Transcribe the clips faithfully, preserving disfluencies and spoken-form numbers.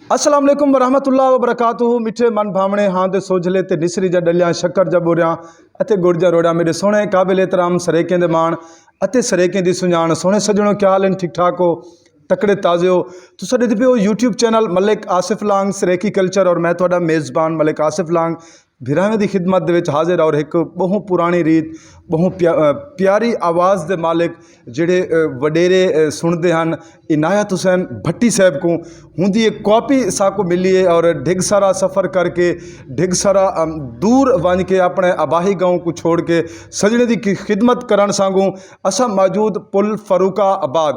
السلام علیکم ورحمۃ اللہ وبرکاتہ۔ مٹھے من بھاونے ہاں دے سوجھلے تے نسری جا ڈلیاں، شکر جا بوریاں اتے گڑ جا روڑیاں، میرے سوہݨے قابل احترام سرائیکیں دے ماݨ اتے سرائیکیں دی سنڄاݨ۔ سوہݨے سڄݨو، کیا حال ہن؟ ٹھیک ٹھاک ہو؟ تکڑے تازے ہو؟ تساں ݙیہدے پئے ہو یوٹیوب چینل ملک آصف لانگ، سرائیکی کلچر، اور میں تہاݙا میزبان ملک آصف لانگ بھراویں دی خدمت دے وچ حاضر اور ہک ٻہوں پراݨی ریت، ٻہوں پیا-، پیاری آواز دے مالک جیڑھے، اے، وݙیرے، اے، سݨدے ہن، عنایت حسین بھٹی صاحب کوں۔ ہوندی اے کاپی ساکوں ملی ہے اور ڈھڳ سارا سفر کر کے، ڈھڳ سارا، ام، دور ونڄ کے، اپݨے آبائی گاؤں کوں چھوڑ کے سڄݨے دی کی خدمت کرݨ سانگوں اساں موجود پل فاروق آباد۔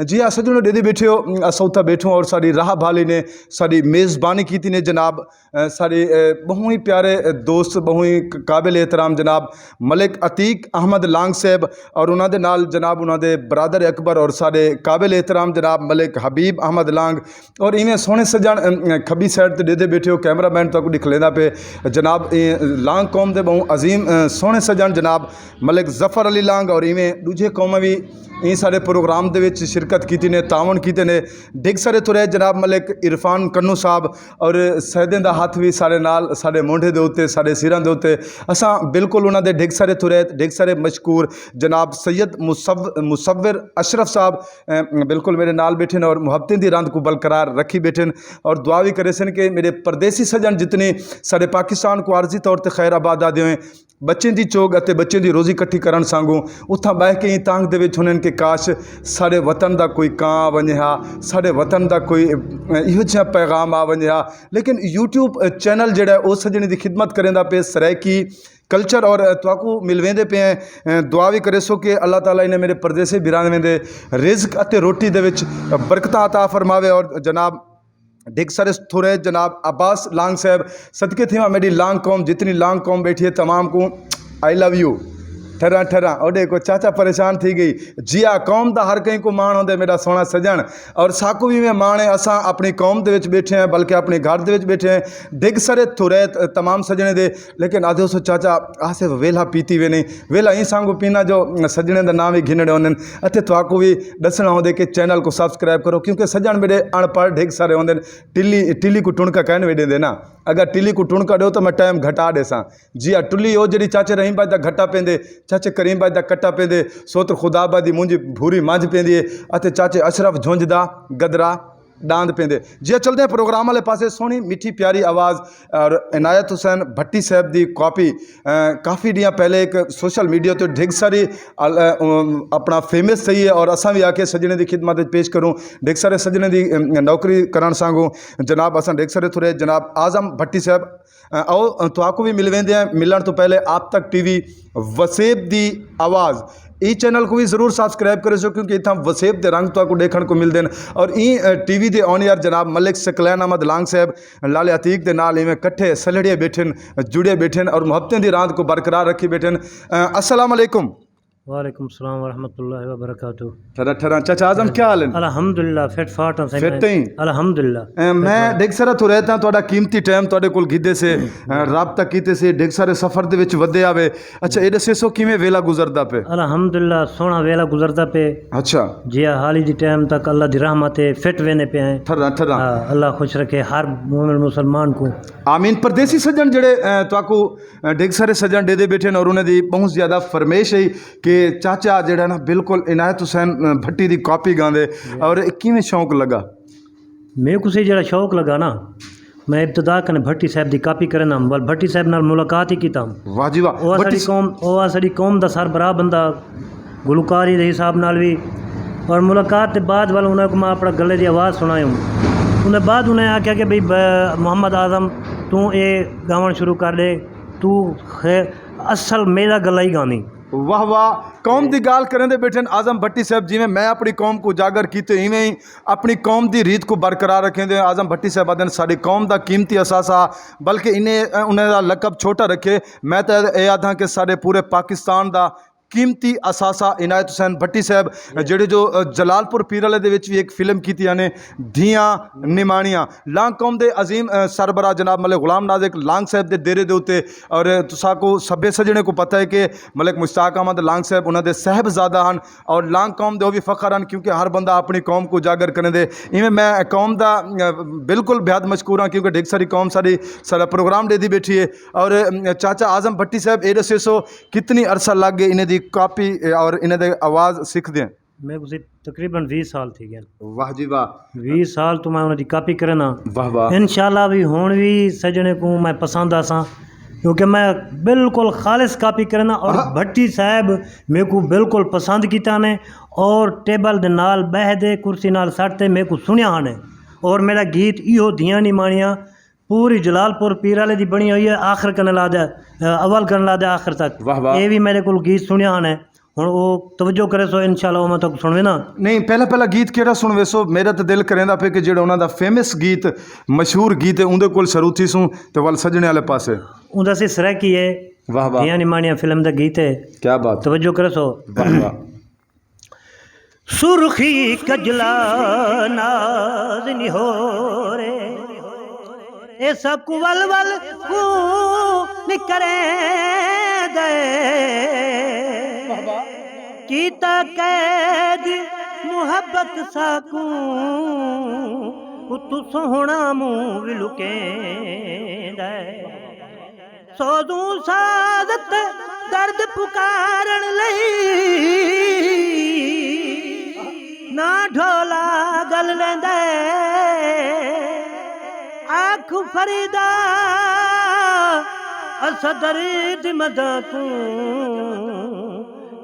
جی ہاں سڄݨو، ݙیہدے ٻیٹھے ہو، اساں اتھاں ٻیٹھوں اور ساݙی راہ بھالی نے، ساݙی میزبانی کیتی نے جناب، اے، ساݙے، اے، ٻہوں ہی پیارے، اے، دوست، ٻہوں ہی ق-، قابل احترام جناب ملک عتیق احمد لانگ صاحب، اور انہاں دے نال جناب انہاں دے برادر اکبر اور ساݙے قابل احترام جناب ملک حبیب احمد لانگ، اور ایویں سوہݨے سڄݨ، ام، کھٻی سائیڈ تے ݙیہدے ٻیٹھے ہو، کیمرہ مین تہاکوں ݙکھلیندا پئے جناب، اے، لانگ قوم دے ٻہوں عظیم، اے، سوہݨے سڄݨ جناب ملک ظفر علی لانگ، اور ایویں ݙوجھے قوم وی ایں ساݙے پروگرام دے وچ شرکت کیتی نے، تعاون کیتے نے۔ ڈھڳ سارے تھورے جناب ملک عرفان کنو صاحب، اور سیدیں دا ہتھ وی ساݙے نال، ساݙے مونڈھے دے اتے، ساݙے سراں دے اتے۔ اساں بالکل انہاں دے ڈھڳ سارے تھورے، ڈھڳ سارے مشکور جناب سید مصو-، مصور اشرف صاحب، اے، بالکل میرے نال ٻیٹھن اور محبتیں دی رند کوں برقرار رکھی ٻیٹھن، اور دعا وی کریسن کہ میرے پردیسی سڄݨ جتنے ساݙے پاکستان کوں عارضی طور تے خیر آباد آہدے ہوئے، ٻچیں دی چوڳ اتے ٻچیں دی روزی کٹھی کرݨ سانگوں اتھاں ٻہہ کے ایں تانگھ دے وچ ہنن کہ کاش ساݙے وطن دا کوئی کاں آ ونڄے ہا، ساݙے وطن دا کوئی، اے، ایہو جیہاں پیغام آ ونڄے ہا۔ لیکن یوٹیوب، اے، چینل جیڑھا ہے، او سڄݨیں دی خدمت کریندا پئے، سرائیکی کلچر، اور، اے، تہاکوں ملویندے پئے ہیں۔ اے، دعا وی کریسو کہ اللہ تعالیٰ انہیں میرے پردیسی بھراویں دے رزق اتے روٹی دے وچ برکتاں عطا فرماوے۔ اور جناب، ڈھڳ سارے تھورے جناب عباس لانگ صاحب، صدقے تھیواں میݙی لانگ قوم، جتنی لانگ قوم ٻیٹھی ہے تمام کوں آئی لو یو۔ ٹھراں ٹھراں، اوݙے کو چاچا پریشان تھی ڳئی۔ جیا قوم دا ہر کہیں کوں ماݨ ہوندے میݙا سوہݨا سڄݨ، اور ساکوں وی ایویں ماݨ ہے، اساں اپݨی قوم دے وچ ٻیٹھے ہیں، بلکہ اپݨی گھر دے وچ ٻیٹھے ہیں۔ ڈھڳ سارے تھورے ت-، تمام سڄݨیں دے، لیکن آہدے سو چاچا آصف ویلھا پیتی وینے، ویلھا ایں سانگوں پینا جو سڄݨیں دا ناں وی گھنݨے ہوندن۔ اتے تہاکوں وی ݙسݨا ہوندے کہ چینل کوں سبسکرائب کرو، کیونکہ سڄݨ میݙے اݨ پڑھ ڈھڳ سارے ہوندن، ٹلی، ٹلی کوں ٹݨکا کائنی وی ݙیندے نا۔ اگر ٹلی کوں ٹݨکا ݙیو تاں میں ٹائم گھٹا ݙیساں۔ جی ہا، ٹلی او جیڑھی چاچے رحیم بھائی دا گھٹا پیندے، چاچے کریم بھائی دا کٹا پیندے، سوتر خدا بھائی دی مونجھی بھوری منجھ پیندی ہے، اتے چاچے اشرف جھنجھ دا گدرا ݙاند پیندے۔ جی ہا، چلدے ہیں پروگرام والے پاسے، سوہݨی میٹھی پیاری آواز اور عنایت حسین بھٹی صاحب دی کاپی، اے، کافی ݙینہاں پہلے ہک سوشل میڈیا تے ڈھڳ ساری ال-، اے، ام، اپݨا فیمس تھئی ہے اور اساں وی آکھے سڄݨیں دی خدمت وچ پیش کروں۔ ڈھڳ سارے سڄݨیں دی، ام، نوکری کرݨ سانگوں جناب اساں ڈھڳ سارے تھورے جناب اعظم بھٹی صاحب، اے، او تہاکوں وی ملویندے ہیں۔ ملݨ توں پہلے آپ تک ٹی وی وسیب دی آواز، ایں چینل کوں وی ضرور سبسکرائب کریسو، کیونکہ اتھاں وسیب دے رنگ تہاکوں ݙیکھݨ کوں ملدن۔ اور ایں، اے، ٹی وی دے آن ایئر جناب ملک ثقلین احمد لانگ صاحب لال عتیق دے نال ایویں کٹھے سلہڑے ٻیٹھن، جڑے ٻیٹھن اور محبتیں دی راند کوں برقرار رکھی ٻیٹھن۔ اے، السلام علیکم۔ وعلیکم السلام ورحمۃ اللہ وبرکاتہ۔ ٹھراں ٹھراں۔ چاچا اعظم، کیا حال ہے؟ الحمدللہ، فٹ فاٹ ہاں سائیں۔ فٹ ہیں؟ الحمدللہ۔ اے، فٹ میں فاٹ۔ ڈھڳ سارا تھورے تاں تہاݙا قیمتی ٹائم تہاݙے کول گھدے سے، اے، رابطہ کیتے سے، ڈھڳ سارے سفر دے وچ ودے آوے۔ اچھا، اے ݙسیسو کیویں ویلا گزردا پئے؟ الحمدللہ، سوہݨا ویلا گزردا پئے۔ اچھا۔ جی ہا، حالی دی ٹائم تک اللہ دی رحمت ہے، فٹ ویندے پئے ہیں۔ ٹھراں ٹھراں۔ ہاں، اللہ خوش رکھے ہر مومن مسلمان کوں۔ آمین۔ پردیسی سڄݨ جیڑھے، اے، تہاکوں، اے، ڈھڳ سارے سڄݨ ݙیہدے ٻیٹھے ہن اور انہاں دی ٻہوں زیادہ فرمائش ہے کہ چاچا جیڑھا نا بالکل عنایت حسین، اے، بھٹی دی کاپی ڳاندے، اور کیویں شوق لڳا؟ میکوں سئیں جیڑھا شوق لڳا نا، میں ابتدا کنے بھٹی صاحب دی کاپی کریندا ہم، ول بھٹی صاحب نال ملاقات ہی کیتا ہم۔ واہ جی واہ۔ او بھٹی اساݙی ص- قوم، او اساݙی قوم دا سربراہ بندہ، گلوکاری دے حساب نال وی۔ اور ملاقات دے بعد ول انہاں کوں میں اپݨا گلے دی آواز سݨائی ہم۔ اوں دے بعد انہاں آکھیا کہ بھئی ب-، محمد اعظم، توں اے ڳاوݨ شروع کر ݙے، توں خیر اصل میݙا گلا ہی ڳاندیں۔ واہ واہ۔ قوم دی ڳالھ کریندے ٻیٹھن اعظم بھٹی صاحب، جیویں میں اپݨی قوم کوں اجاگر کیتے، ایویں ہی اپݨی قوم دی ریت کوں برقرار رکھیندے۔ اعظم بھٹی صاحب آہدن، ساݙی قوم دا قیمتی اثاثہ، بلکہ انہیں، انہیں دا لقب چھوٹا رکھے۔ میں تاں اے آہداں کہ ساݙے پورے پاکستان دا قیمتی اثاثہ عنایت حسین بھٹی صاحب، جیڑھے جو جلال پور پیرالے دے وچ وی ہک فلم کیتی ہن، دھیاں نماݨیاں۔ لانگ قوم دے عظیم سربراہ جناب ملک غلام نازک لانگ صاحب دے دیرے دے اتے، اور تساکوں سبھے سڄݨیں کوں پتہ ہے کہ ملک مشتاق احمد لانگ صاحب انہاں دے صاحبزادہ ہن، اور لانگ قوم دے او وی فخر ہن، کیونکہ ہر بندہ اپݨی قوم کوں اجاگر کریندے۔ ایویں میں قوم دا بالکل بے حد مشکور ہاں، کیونکہ ڈھگ ساری قوم ساݙی ساݙا پروگرام ݙیہدی ٻیٹھی ہے۔ اور چاچا اعظم بھٹی صاحب، اے ݙسیسو کتنی عرصہ لڳ ڳئے انہیں دی کاپی اور انہیں دے آواز سکھدیں؟ میکوں سی تقریباً ویہہ سال تھی ڳئے۔ واہ جی واہ۔ ویہہ سال توں میں انہاں دی کاپی کرنا۔ واہ واہ۔ انشاءاللہ وی ہݨ وی سڄݨیں کوں میں پسند آساں، کیونکہ میں بالکل خالص کاپی کرنا۔ اور بھٹی صاحب میکوں بالکل پسند کیتا نے، اور ٹیبل دے نال ٻہہ دے، کرسی نال سٹ تے میکوں سݨیا ہانے۔ اور میݙا گیت ایہو دھیاں نماݨیاں پوری جلال پور پیرالے دی بݨی ہوئی ہے، آخر کنیں لا دے، اول کنیں لا دے آخر تک۔ واہ واہ۔ اے وی میݙے کول گیت سݨیا ہانے۔ ہݨ او توجہ کریسو، انشاءاللہ او میں تہاکوں سݨوینداں۔ نہیں، پہلا پہلا گیت کیڑھا سݨویسو؟ میݙا تاں دل کریندا پئے کہ جیڑھا انہاں دا فیمس گیت، مشہور گیت ہے، اوندے کول شروع تھیسوں تے ول سڄݨیں آلے پاسے۔ اوندا سی سرائیکی ہے۔ واہ واہ۔ دھیاں نماݨیاں فلم دا گیت ہے۔ کیا بات۔ توجہ کریسو۔ واہ واہ۔ سرخی کجلا ناز نہورے، اے ساکوں ول ول کوں نکریں دے۔ کیتا قید محبت ساکوں، اتوں سوہݨا منہ وی لکیں دے۔ سوزوں ساز تے درد پکارݨ لئی نہ ڈھولا گل ویندے۔ آکھ فریدا، اساں درد مداں کوں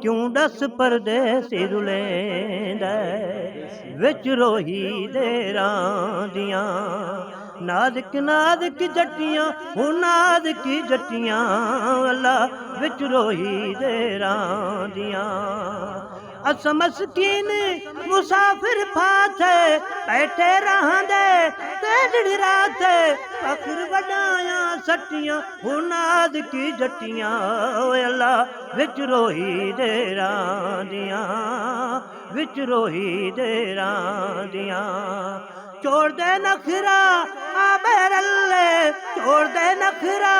کیوں ݙس پردیسی رلیندے؟ وچ روہی دے راندیاں نازک نازک جٹیاں، ہو نازک جٹیاں، اللہ وچ روہی دے راندیاں۔ اساں مسکین مسافر پھاتھے، ٻیٹھے رہندے تیݙڑی راتھے، فخر وݙایاں سٹیاں، ہو نازک جٹیاں، او اللہ وچ روہی دے راندیاں۔ وچ روہی دے راندیاں۔ چھوڑ دے نخرا آ بے رلے، چھوڑ دے نخرا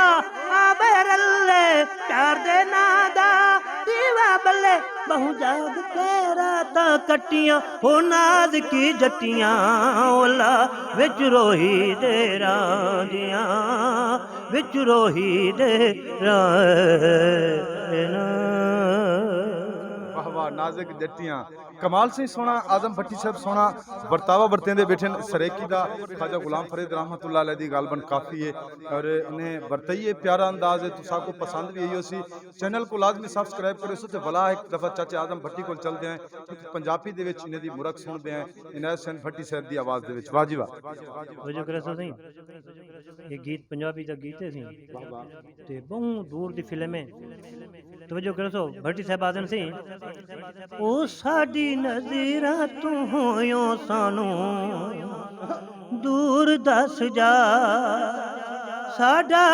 آ بے رلے، پیار دے ناں دا دیوا ٻلے، ٻہوں جاڳ کے راتاں کٹیاں، ہو نازکی جٹیاں، اولا وچ روہی دے راندیاں، وچ روہی دے راندیاں۔ واہ واہ، نازک جٹیاں۔ کمال سئیں سوہݨا، اعظم بھٹی صاحب سوہݨا ورتاوا ورتیندے ٻیٹھن۔ سرائیکی دا خواجہ غلام فرید رحمت اللہ علیہ دی غالباً کافی ہے، اور انہیں ورتائی ہے، پیارا انداز ہے، تساکوں پسند وی آئی ہوسی۔ چینل کوں لازمی سبسکرائب کریسو تے ولا ہک دفعہ چاچے اعظم بھٹی کول چلدے ہیں، کیونکہ پنجابی دے وچ انہیں دی مرک سݨدے ہیں۔ عنایت حسین بھٹی صاحب دی آواز دے وچ۔ واہ جی واہ۔ توجہ کریسو سئیں، یہ گیت پنجابی دا گیت ہے سئیں۔ تے ٻہوں دور دی فلم ہے۔ توجہ کریسو، بھٹی صاحب آہدن سئیں، او ساݙی نظراں توں ہویوں سانوں دور دس جا، ساݙا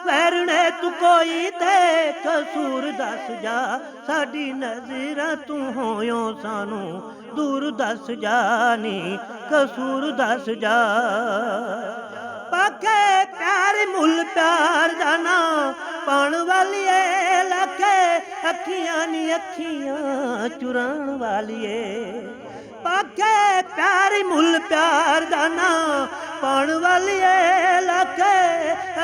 ویرݨے توں کوئی تے قصور دس جا، ساݙی نظراں توں ہویوں سانوں دور دس جا نی، قصور دس جا۔ پاکے پیار مل پیار دا ناں پاݨ والی اے، لکھے اکھیاں نی اکھیاں چراݨ والی اے۔ پاکے پیار مل پیار دا ناں پاݨ والی اے، لکھے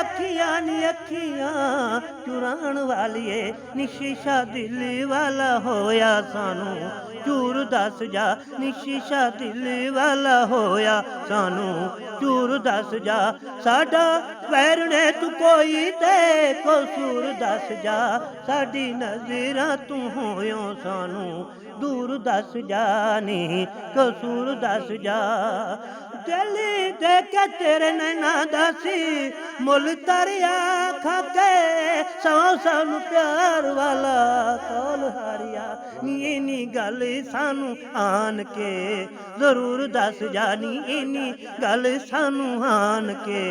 اکھیاں نی اکھیاں چراݨ والی اے۔ نی شیشہ دل والا ہویا سانوں چور دس جا، نی شیشہ دل والا ہویا سانوں چور دس جا، ساݙا ویرݨے توں کوئی تے قصور دس جا، ساݙی نظراں توں ہویوں سانوں دور دس جا نی، قصور دس جا۔ دل دے کے تیرے نینا دا سی مل تریا، کھا کے سو سو نو پیار والا قول ہاریا۔ نی اینی گل سانو آن کے ضرور دس جا، نی اینی گل سانو آن کے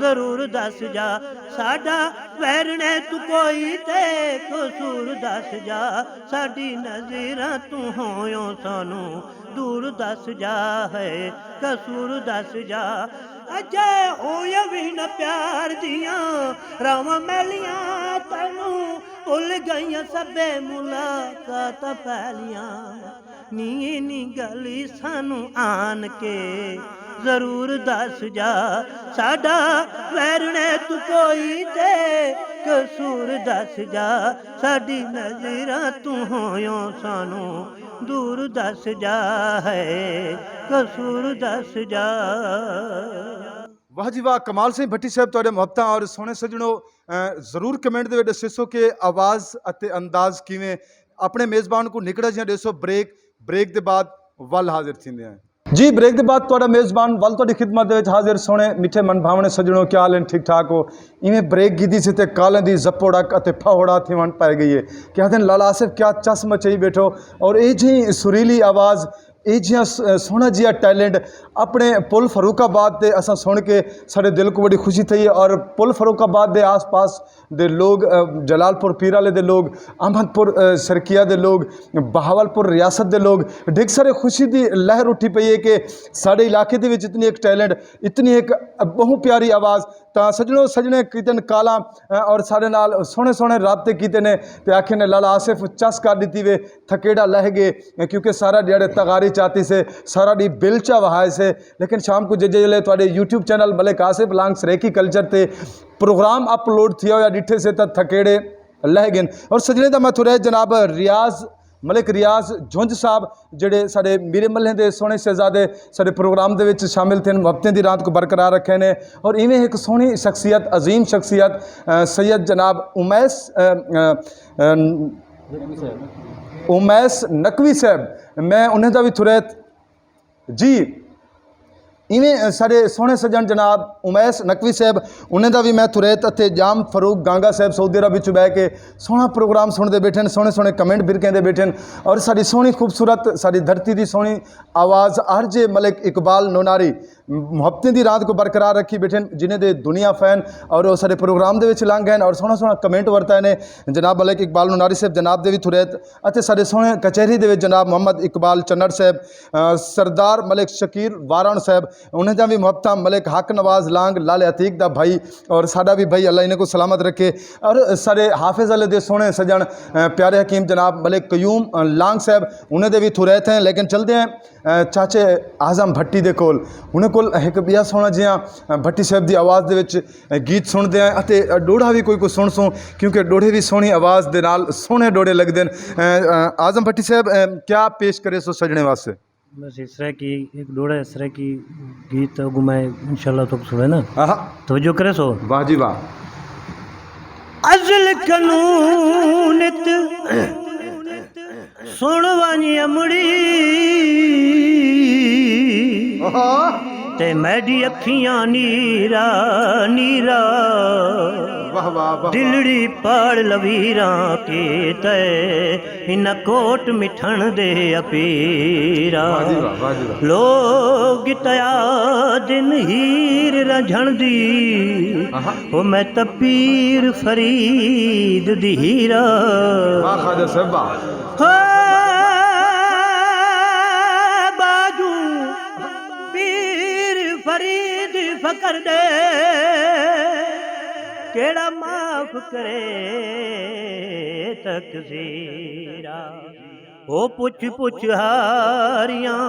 ضرور دس جا۔ ساڈا ویرنے تو کوئی تے قصور دس جا، ساڈی نظراں تو ہویوں سانو دور دس جا ہے قصور دس جا۔ اجے ہویا وی نہ پیار دیاں راواں میلیاں، تینوں بھل گئیاں سبھے ملاقاتاں پہلیاں۔ نی اینی گل سانو آن کے ضرور دس جا، ساڈا ویرنے تو کوئی تے قصور دس جا، ساڈی نظراں تو ہویوں سانو دور دس جا ہے قصور دس جا۔ واہ جی واہ، کمال سئیں بھٹی صاحب، تہاݙے محبتاں۔ اور سوہݨے سڄݨو، اے، ضرور کمنٹ دے وچ ݙسیسو کہ آواز اتے انداز کیویں۔ اپݨے میزبان کوں نکڑا جیہاں ݙیسو بریک، بریک دے بعد ول حاضر تھیندے ہیں۔ جی، بریک دے بعد تہاݙا میزبان ول تہاݙی خدمت دے وچ حاضر۔ سوہݨے میٹھے من بھاونے سڄݨو، کیا حال ہن؟ ٹھیک ٹھاک ہو؟ ایویں بریک گھدی سی تے کالیں دی زپوڑک اتے پھہوڑا تھیوݨ پئے ڳئی ہے۔ کیا آہدن لالا آصف، کیا چس مچائی ٻیٹھو؟ اور اے جی سریلی آواز، اے جیہاں س-، سوہݨا جیہا ٹیلنٹ اپݨے پل فاروق آباد تے اساں سُݨ کے ساݙے دل کوں وݙی خوشی تھئی ہے۔ اور پل فاروق آباد دے آس پاس دے لوگ، اے، جلال پور پیر آلے دے لوگ، احمد پور، اے، سرکیہ دے لوگ، بہاول پور ریاست دے لوگ، ڈھگ سارے خوشی دی لہر اٹھی پئی ہے کہ ساݙے علاقے دے وچ اتنی ہک ٹیلنٹ، اتنی ہک ٻہوں پیاری آواز۔ تاں سڄݨو سڄݨے کیتن کالاں، اے، اور ساݙے نال سوہݨے سوہݨے رابطے کیتے نے تے آکھے نے لالا آصف چس کر ݙتی وے، تھکیڑا لہہ ڳئے، کیونکہ سارا ݙیہاڑے تغاری چاتی سے، سارا ݙینہہ بل چا وہائے سے، لیکن شام کوں جے جے لے تہاݙے یوٹیوب چینل ملک آصف لانگ سرائیکی کلچر تے پروگرام اپلوڈ تھیا ہویا ݙٹھے سے تاں تھکیڑے لہہ ڳئن۔ اور سڄݨے دا میں تھورے جناب ریاض، ملک ریاض جھنج صاحب، جڑے ساݙے میرے ملھیں دے سوہݨے شہزادے ساݙے پروگرام دے وچ شامل تھین، محبتیں دی رات کوں برقرار رکھے نے۔ اور ایویں ہک سوہݨی شخصیت، عظیم شخصیت، اے، سید جناب امیس، اے، اے، اے، امیس نقوی صاحب، میں انہیں دا وی تھوریت۔ جی، ایویں ساݙے سوہݨے سڄݨ جناب امیس نقوی صاحب، انہیں دا وی میں تھوریت، اتے جام فاروق گانگا صاحب سعودی عرب وچ ٻہہ کے سوہݨا پروگرام سُݨدے ٻیٹھن، سوہݨے سوہݨے کمنٹ برکیندے ٻیٹھن، اور ساݙی سوہݨی خوبصورت، ساݙی دھرتی دی سوہݨی آواز آر جے ملک اقبال نوناری محبتیں دی رات کوں برقرار رکھی ٻیٹھن، جنہیں دے دنیا فین اور او ساݙے پروگرام دے وچ لنگ ڳئن اور سوہݨا سوہݨا کمنٹ ورتا نے۔ جناب ملک اقبال نوناری صاحب جناب دے وی تھوریت، اتے ساݙے سوہݨے کچہری دے وچ جناب محمد اقبال چنڑ صاحب، اے، سردار ملک شکیر وارݨ صاحب، انہیں دیاں وی محبتاں، ملک حق نواز لانگ لال عتیق دا بھائی اور ساݙا وی بھائی، اللہ انہیں کوں سلامت رکھے۔ اور ساݙے حافظ آلے دے سوہݨے سڄݨ، اے، پیارے حکیم جناب ملک قیوم، اے، لانگ صاحب، انہیں دے وی تھوریت ہیں، لیکن چلدے ہیں، اے، چاچے اعظم بھٹی دے کول۔ انہیں کول ہک ٻیا سوہݨا جیہاں، اے، بھٹی صاحب دی آواز دے وچ، اے، گیت سُݨدے ہیں، اتے ݙوہڑا وی کوئی کوئی سُݨسوں، کیونکہ ݙوہڑے وی سوہݨی آواز دے نال سوہݨے ݙوہڑے لڳدن۔ اے، اے، اعظم بھٹی صاحب، اے، کیا پیش کریسو سڄݨے واسطے؟ بس اے سرائیکی، ہک ݙوہڑا اے سرائیکی گیت اڳوں میں انشاءاللہ تہاکوں سݨینداں۔ آہا۔ توجہ کریسو۔ واہ جی واہ۔ ازل کنوں نت سُݨ ونڄ امڑی، آہا۔ تے میݙی اکھیاں نیرا نیرا، واہ واہ واہ۔ دلڑی پاڑ لویراں کیتے، انہاں کوٹ مٹھݨ دے اپیرا۔ واہ جی واہ، واہ جی واہ۔ لوگ تیا دن ہیر رجھݨ دی، آہا۔ او میں تاں پیر فرید دی ہیرا۔ واہ خواجہ صاحب، واہ۔ ہو باجو پیر فرید فقر دے، کیڑا معاف کرے تقصیرا۔ او پچھ پچھ ہاریاں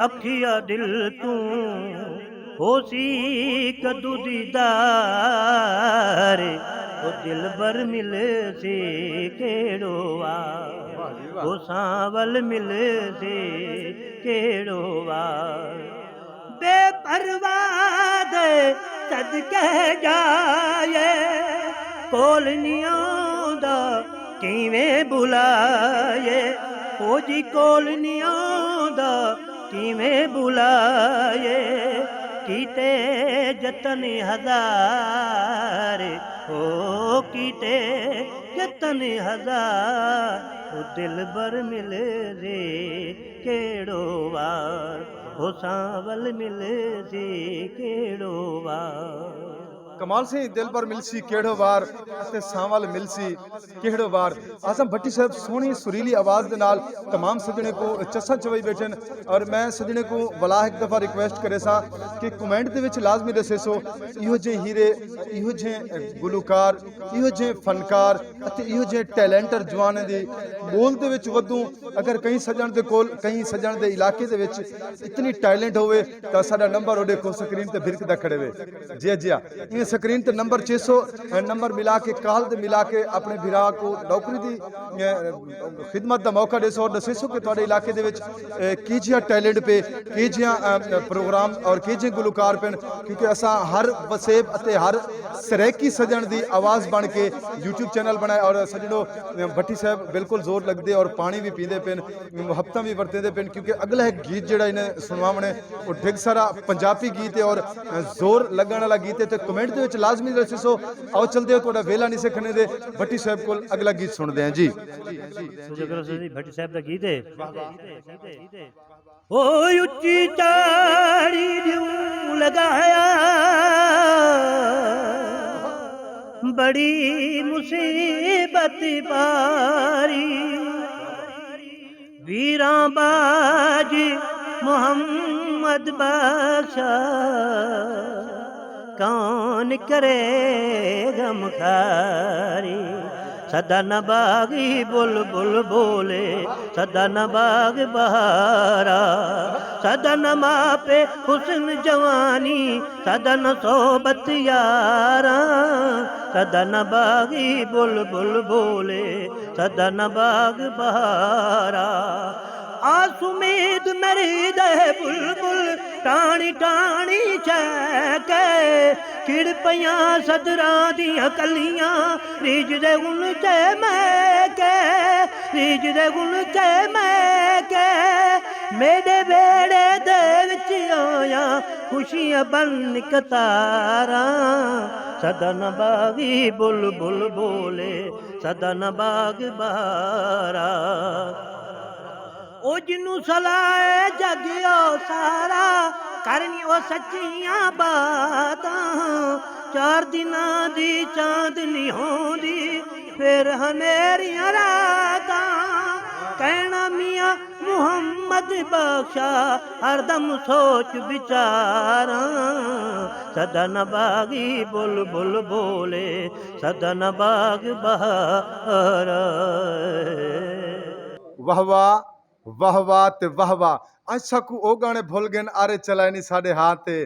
اکھیا دل توں، ہوسی کدوں دیدار، او دلبر ملسی کیڑو وار، او سانول ملسی کیڑو وار۔ بے پرواہ دے صدقے جائے، کول نی آندا کیویں بلائے، او جی کول نی آندا کیویں بلائے، کیتے جتن ہزار، او کیتے جتن ہزار، او دلبر ملسی کیڑھو وار، او سانول ملسی کیڑھو وار۔ کمال سئیں، دلبر ملسی کیڑھو وار اتے سانول ملسی کیڑھو وار۔ اعظم بھٹی صاحب سوہݨی سریلی آواز دے نال تمام سڄݨیں کوں چساں چوائی ٻیٹھن، اور میں سڄݨیں کوں ولا ہک دفعہ ریکویسٹ کریساں کہ کمنٹ دے وچ لازمی ݙسیسو ایہو جہیں ہیرے، ایہو جہیں گلوکار، ایہو جہیں فنکار اتے ایہو جہیں ٹیلنٹر جوانیں دی ٻول دے وچ ودوں۔ اگر کہیں سڄݨ دے کول، کہیں سڄݨ دے علاقے دے وچ اتنی ٹیلنٹ ہووے تاں ساݙا نمبر اوݙے کوں سکرین تے بھرکدا کھڑے وے۔ جی جی، ایں سکرین تے نمبر چیسو، نمبر ملا کے، کال تے ملا کے اپݨے بھرا کوں نوکری دی خدمت دا موقع ݙیسو اور ݙسیسو کہ تہاݙے علاقے دے وچ کیہو جیہا ٹیلنٹ پئے، کیہو جیہا پروگرام اور کیہو جیہے گلوکار پن، کیونکہ اساں ہر وسیب اتے ہر سرائیکی سڄݨ دی آواز بݨ کے یوٹیوب چینل بݨائے۔ اور سڄݨو، بھٹی صاحب بالکل زور لڳدے اور پاݨی وی پیندے پن، محبتاں وی ورتیندے پن، کیونکہ اڳلا ہک گیت جیڑھا انہیں سݨواوݨے او ڈھڳ سارا پنجابی گیت ہے اور زور لڳݨ والا گیت ہے۔ تے کمنٹ دے وچ لازمی ݙسیسو۔ آؤ چلدے ہو، تہاݙا ویلا نی سے کھنیندے، بھٹی صاحب کول اڳلا گیت سݨدے ہیں جی۔ بھٹی صاحب دا گیت ہے۔ او اچی چاڑھی ݙیوں لڳایا، بڑی مصیبت پاری۔ ویراں باج محمد بخشا، کون کرے غم خواری۔ سدا نہ باغی بلبل بولے، سدا نہ باغ بہارا، سدا نہ ماپے حسن جوانی، سدا نہ صحبت یاراں، سدا نہ باغی بلبل بولے، سدا نہ باغ بہارا۔ آس امید میری دے بلبل، ٹاݨی ٹاݨی چہکے، کھڑ پیاں صدراں دیاں کلیاں، ریجھدے ہن چے میکے، ریجھدے ہن چے میکے۔ میݙے ویڑھے دے وچ آیاں، خوشیاں بݨ قطاراں، سدا نہ باغی بلبل بولے، سدا نہ باغ بہارا۔ او جنوں سلائے جڳ او سارا، کرنی او سچیاں باتاں۔ چار دناں دی چاندنی ہوندی، پھر ہنیریاں راتاں۔ کہݨا میاں محمد بخشا، ہر دم سوچ وچاراں۔ سدا نہ باغی بلبل بولے، سدا نہ باغ بہارا۔ واہ واہ، واہ واہ تے واہ واہ۔ اڄ ساکوں او گانے بھل ڳن، آرے چلائنی ساݙے ہاں تے۔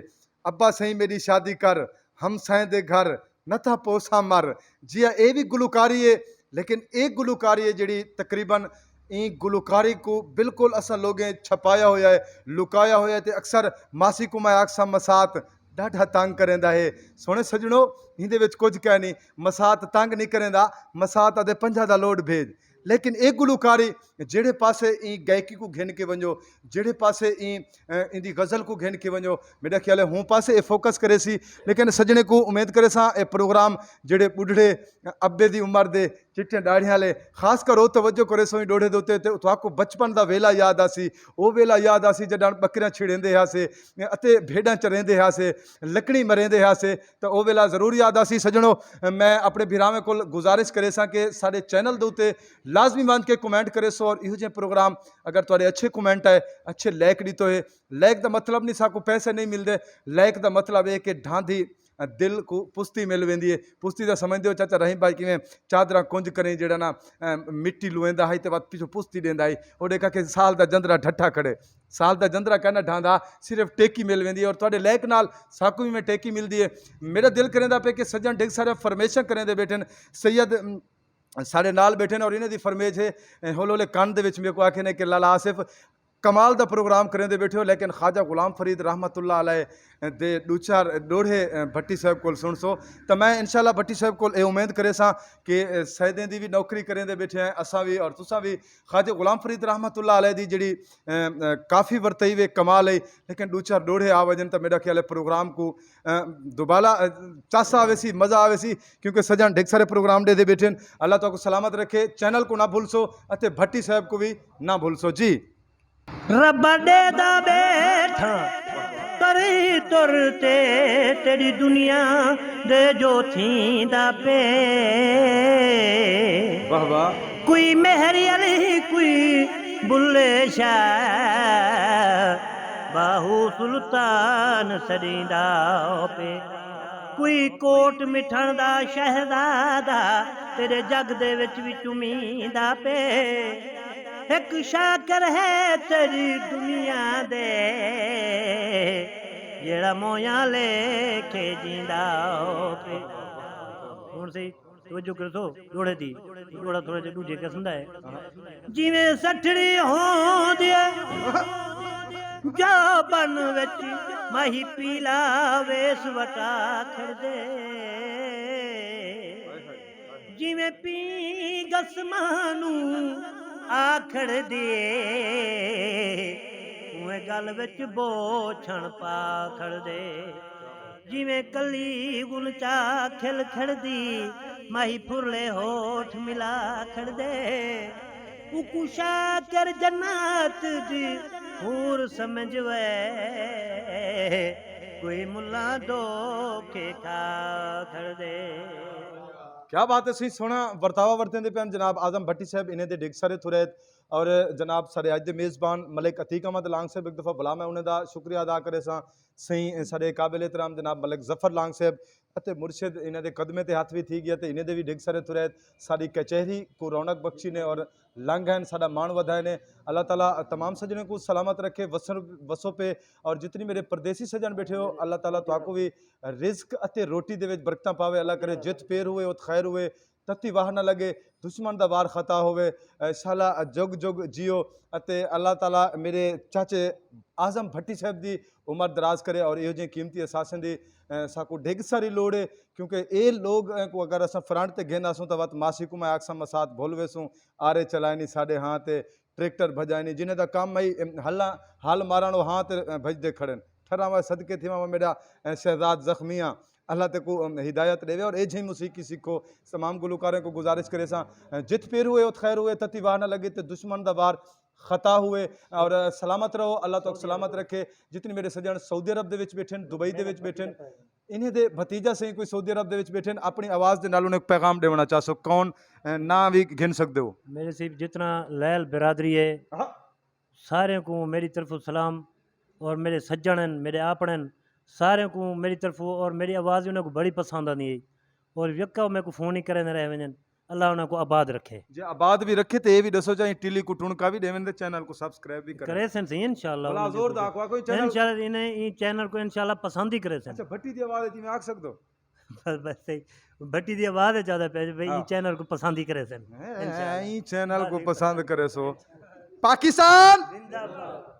ابا سئیں میݙی شادی کر، ہمسائیں دے گھر، نہ تاں پوساں مر۔ جی ہا، اے وی گلوکاری ہے، لیکن اے گلوکاری ہے جیڑھی تقریباً ایں گلوکاری کوں بالکل اساں لوگیں چھپایا ہویا ہے، لکایا ہویا ہے۔ تے اکثر ماسی کوں میں آکھساں مسات ݙاڈھا تنگ کریندا ہے۔ سوہݨے سڄݨو، ایندے وچ کجھ کائنی، مسات تنگ نی کریندا، مسات آہدے پنجاہ دا لوڈ بھیڄ۔ لیکن اے گلوکاری جیڑھے پاسے ایں گائیکی کوں گھن کے ونڄو، جیڑھے پاسے ایں، ایندی غزل کوں گھن کے ونڄو، میݙا خیال ہے ہوں پاسے اے فوکس کریسی۔ لیکن سڄݨیں کوں امید کریساں اے پروگرام جیڑھے ٻڈھڑے ابے دی عمر دے چٹیاں ݙاڑھیاں آلے خاص کر او توجہ کریسو ایں ݙوہڑے دے اتے، تے تہاکوں بچپن دا ویلا یاد آسی، او ویلا یاد آسی جݙاں ٻکریاں چھڑیندے ہاسے اتے بھیݙاں چریندے ہاسے، لکڑی مریندے ہاسے۔ تاں او ویلا ضرور یاد آسی۔ سڄݨو، میں اپݨے بھراویں کول گزارش کریساں کہ ساݙے چینل دے اتے لازمی ونڄ کے کمنٹ کریسو، اور ایہو جہے پروگرام اگر تہاݙے اچھے کمنٹ آئے، اچھے لائک ݙتو ہے، لائک دا مطلب نہیں ساکوں پیسے نہیں ملدے، لائک دا مطلب ہے کہ ڈھاندھی دل کوں پستی مل ویندی ہے۔ پستی دا سمجھدے ہو چاچا رحیم بھائی کیویں چادراں کنج کریں جیڑھا نا، مٹی لویندا ہئی تے وت پچھوں پستی ݙیندا ہئی، او ݙیکھا کہ سال دا جندرا ڈھٹھا کھڑے۔ سال دا جندرا کائنا ڈھاندا، صرف ٹیکی مل ویندی ہے۔ اور تہاݙے لائک نال ساکوں وی میں ٹیکی ملدی ہے۔ میݙا دل کریندا پئے کہ سڄݨ ڈھڳ سارے فارمیشن کریندے ٻیٹھن۔ سید، م، ساݙے نال ٻیٹھن اور انہاں دی فرمیش ہے، ہولے ہولے کن دے وچ میکوں آکھے نے کہ لالا آصف، کمال دا پروگرام کریندے بیٹھے ہو، لیکن خواجہ غلام فرید رحمت اللہ علیہ دے ݙو چار ݙوہڑے بھٹی صاحب کول سݨسو۔ تاں میں انشاءاللہ بھٹی صاحب کول اے امید کریساں کہ سیدیں دی وی نوکری کریندے بیٹھے ہیں، اساں وی اور تساں وی۔ خواجہ غلام فرید رحمت اللہ علیہ دی جڑی کافی ورتئی وے، کمال ہے، لیکن ݙو چار ݙوہڑے آ وڄن تاں میݙا خیال ہے پروگرام کوں دوبالا چس آوے سی، مزہ آوے سی، کیونکہ سجݨ ڈھگ سارے پروگرام ݙیہدے بیٹھے ہیں۔ اللہ تہاکوں سلامت رکھے، چینل کوں نہ بھلسو اتے بھٹی صاحب کوں وی نہ بھلسو جی۔ ربا ݙیہدا ٻیٹھاں تری تر تے، تیݙی دنیا دے جو تھیندا پئے۔ واہ واہ۔ کوئی مہر علی، کوئی بلے شاہ، باہو سلطان سݙیندا پئے۔ کوئی کوٹ مٹھݨ دا شہزادہ، تیݙے جڳ دے وچ وی چمیندا پئے۔ ہک شاکر ہے تیݙی دنیا دے، جیڑھا مویاں لیکھے جیندا پئے۔ ہݨ صحیح توجہ کرسو ݙوہڑے دی، ݙوہڑا تھوڑا جیہا ݙوجھے قسم دا ہے۔ جیویں سٹھڑی ہوندی ہے جابن وچ، ماہی پیلا ویس وٹا کھڑدے۔ جیویں پینگھ اسماں نوں آ کھڑدے، اونویں ڳل وچ بوچھݨ پا کھڑدے۔ جیویں کلی ڳل چا کھل کھڑدی، ماہی پھرلے ہوٹھ ملا کھڑدے۔ اوکوں شاکر جنت دی حور سمجھ وے، کوئی ملاں دھوکے کھا کھڑدے۔ کیا بات ہے، صحیح سوہݨا ورتاوا ورتیندے پئے ہن جناب اعظم بھٹی صاحب، انہیں دے ڈھگ سارے تھرے۔ اور جناب ساݙے اڄ دے میزبان ملک عتیق احمد لانگ صاحب، ہک دفعہ بھلا میں انہیں دا شکریہ ادا کریساں۔ سئیں ساݙے قابل احترام جناب ملک ظفر لانگ صاحب اتے مرشد انہیں دے قدمیں تے ہتھ وی تھی ڳیا تے انہیں دے وی ڈھگ سارے تھرے۔ ساݙی کچہری کوں رونق بخشی نے اور لنگھ ہن، ساݙا ماݨ ودھائے نے۔ اللہ تعالیٰ تمام سجݨیں کوں سلامت رکھے، وسن وسو پے۔ اور جتنی میݙے پردیسی سجݨ بیٹھے ہو، اللہ تعالیٰ تہاکوں وی رزق اتے روٹی دے وچ برکتاں پاوے۔ اللہ کرے جت پیر ہوئے ات خیر ہوئے، تتی واہ نہ لڳے، دشمن دا وار خطا ہووے۔ اے شالا جگ جگ جیو اتے اللہ تعالیٰ میݙے چاچے اعظم بھٹی صاحب دی عمر دراز کرے اور ایہو جئیں قیمتی اثاثیں دی، اے، ساکوں ڈھگ ساری لوڑ ہے، کیونکہ اے لوگ، اے، کوں اگر اساں فرنٹ تے گھن آسوں تاں وت ماسی کوں میں آکھساں مسات بھل ویسوں، آرے چلائنی ساݙے ہاں تے ٹریکٹر بھڄائنی، جنہیں دا کم ہئی، اے، ہلاں، ہل مارݨ او ہاں تے، اے، بھڄدے کھڑن۔ ٹھراواں صدقے تھیواں میݙا، اے، شہزاد زخمیاں، اللہ تیکوں ہدایت ݙیوے اور اے جھیں موسیقی سکھو۔ تمام گلوکاریں کوں گزارش کریساں، جت پیر ہوئے ات خیر ہوئے، تتی واہ نہ لڳے تے دشمن دا وار خطا ہوئے۔ اور سلامت رہو، اللہ تہاکوں سلامت رکھے۔ جتنے میݙے سڄݨ سعودی عرب دے وچ ٻیٹھن، دبئی دے وچ ٻیٹھن، انہیں دے بھتیجا سئیں کوئی سعودی عرب دے وچ ٻیٹھن، اپݨی آواز دے نال انہیں پیغام ݙیوݨا چاہسو، کون، اے، ناں وی گھن سڳدے ہو؟ میݙے صرف جتنا لیل برادری ہے، سارے کوں میݙی طرفوں سلام، اور میݙے سڄݨ ہن، میݙے آپݨے ہن، سارے کوں میݙی طرفوں، اور میݙی آواز وی انہاں کوں بڑی پسند آندی ہے۔ اور یکا میکوں فون ہی کریندے رہ ونڄن۔ اللہ انہاں کوں آباد رکھے۔ جے آباد وی رکھے تے اے وی ݙسو چا ایں ٹلی کوں ٹݨکا وی ݙیون تے چینل کوں سبسکرائب وی کرن۔ کریسن سئیں انشاءاللہ۔ بھلا زور دا آکھو، آکھو ایں چینل۔ انشاءاللہ انہیں ایں چینل کوں انشاءاللہ پسند ہی کریسن۔ اچھا، بھٹی دی آواز اچ میں آکھ سڳدو؟ بس، بس صحیح۔ بھٹی دی آواز اچ آہدا پیا بھئی ایں ہاں۔ چینل کوں پسند ہی کریسن۔ ہیں، انشاءاللہ۔ ایں چینل کوں پسند کریسو۔ پاکستان زندہ باد۔